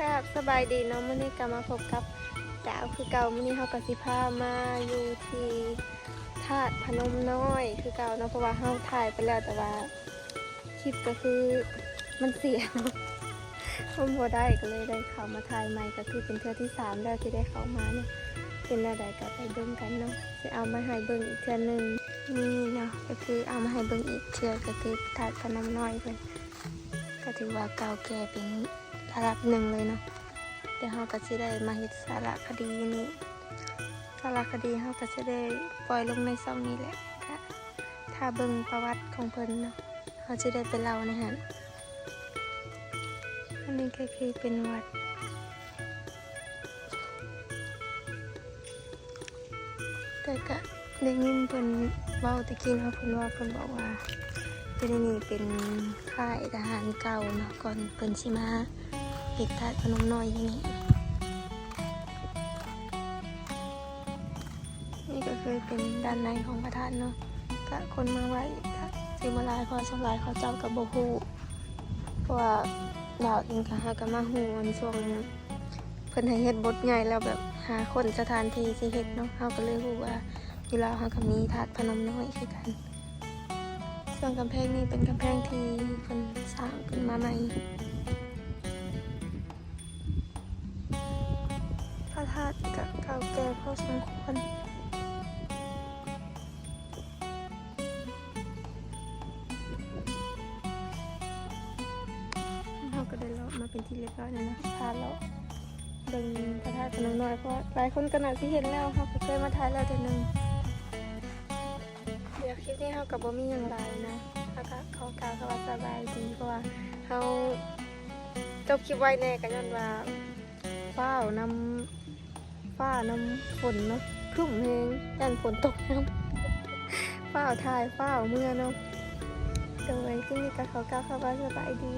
ຄັບ ສະບາຍດີເນາະ ມື້ນີ້ກໍມາພົບກັບດາວຄືເກົ່າ. ມື້ນີ້ເຮົາກໍຊິພາມາຢູ່ທີ່ທາດພະນົມນ້ອຍຄືເກົ່າເນາະ ເພາະວ່າເຮົາຖ່າຍໄປແລ້ວ ແຕ່ວ່າຄລິບກໍຄືມັນເສຍເນາະ ມັນບໍ່ໄດ້ ກໍເລີຍໄດ້ເຂົ້າມາຖ່າຍໃໝ່ ກໍຄືເປັນເທື່ອທີສາມແລ້ວທີ່ໄດ້ເຂົ້າມາເນາະ. ເປັນແນວໃດກໍໄປເບິ່ງກັນເນາະ ຊິເອົາມາໃຫ້ເບິ່ງອີກເທື່ອໜຶ່ງ. ນີ້ເນາະ ກໍຄືເອົາມາໃຫ້ເບິ່ງອີກເທື່ອ ກໍຄືທາດພະນົມນ້ອຍເພິ່ນ ກໍຖືວ່າເກົ່າແກ່ເປັນລະດັບໜຶ່ງເລີຍເນາະ. ດຽວເຮົາກໍຊິໄດ້ມາເຮັດສາລະຄະດີນີ້ ສາລະຄະດີເຮົາກໍຊິໄດ້ປ່ອຍລົງໃນຊ່ອງນີ້ແຫຼະ ກໍຖ້າເບິ່ງປະຫວັດຂອງເພິ່ນເນາະ ເຮົາຊິໄດ້ໄປເລົ່າໃນຫັ້ນ. ອັນນີ້ກໍຄືເປັນວັດ ແຕ່ກະໄດ້ຍິນເພິ່ນເວົ້າແຕ່ກີ້ເນາະ ເພິ່ນວ່າ ເພິ່ນບອກວ່າຢູ່ໃນນີ້ເປັນຄ້າຍທະຫານເກົ່າເນາະ ກ່ອນເພິ່ນຊິມາເຮັດທາດພະນົມນ້ອຍຢູ່ນີ້. ນີ້ກໍຄືເປັນດ້ານໃນຂອງພະທາດເນາະ ກະຄົນມາໄຫວ້ກະຊິບໍ່ຫຼາຍ ເພາະວ່າສ່ວນຫຼາຍເຂົາເຈົ້າກະບໍ່ຮູ້ ເພາະວ່າດາວເອງກະຫາກະມາຮູ້ອັນຊ່ວງ ເພິ່ນໃຫ້ເຮັດບົດໃຫຍ່ແລ້ວ ແບບຫາຄົ້ນສະຖານທີ່ຊິເຮັດເນາະ ເຮົາກໍເລີຍຮູ້ວ່າຢູ່ລາວເຮົາກໍມີທາດພະນົມນ້ອຍຄືກັນ. ສ່ວນກຳແພງນີ້ເປັນກຳແພງທີ່ເພິ່ນສ້າງຂຶ້ນມາໃໝ່. ພະທາດກໍເກົ່າແກ່ພໍສົມຄວນ. ເຮົາກໍໄດ້ເລາະມາເປັນທີ່ຮຽບຮ້ອຍແລ້ວເນາະ ພາເລາະເບິ່ງພະທາດພະນົມນ້ອຍ ເພາະວ່າຫຼາຍຄົນກໍໜ້າຊິເຫັນແລ້ວ ເຮົາກໍເຄີຍມາຖ່າຍແລ້ວເທື່ອໜຶ່ງ. ດຽວຄລິບນີ້ເຮົາກໍບໍ່ມີຫຍັງຫຼາຍນະ ເຮົາກໍຂໍກ່າວຄຳວ່າສະບາຍດີ ເພາະວ່າເຮົາຈົບຄລິບໄວແດ່ ກໍຍ້ອນວ່າ ຟ້າວນຳ ຟ້ານຳຝົນເນາະ ຄຶ້ມແຮງ ຢ້ານຝົນຕົກນຳ ຟ້າວຖ່າຍ ຟ້າວເມືອເນາະ. ໂດຍ ຄລິບນີ້ກໍຂໍກ່າວຄຳວ່າສະບາຍດີ.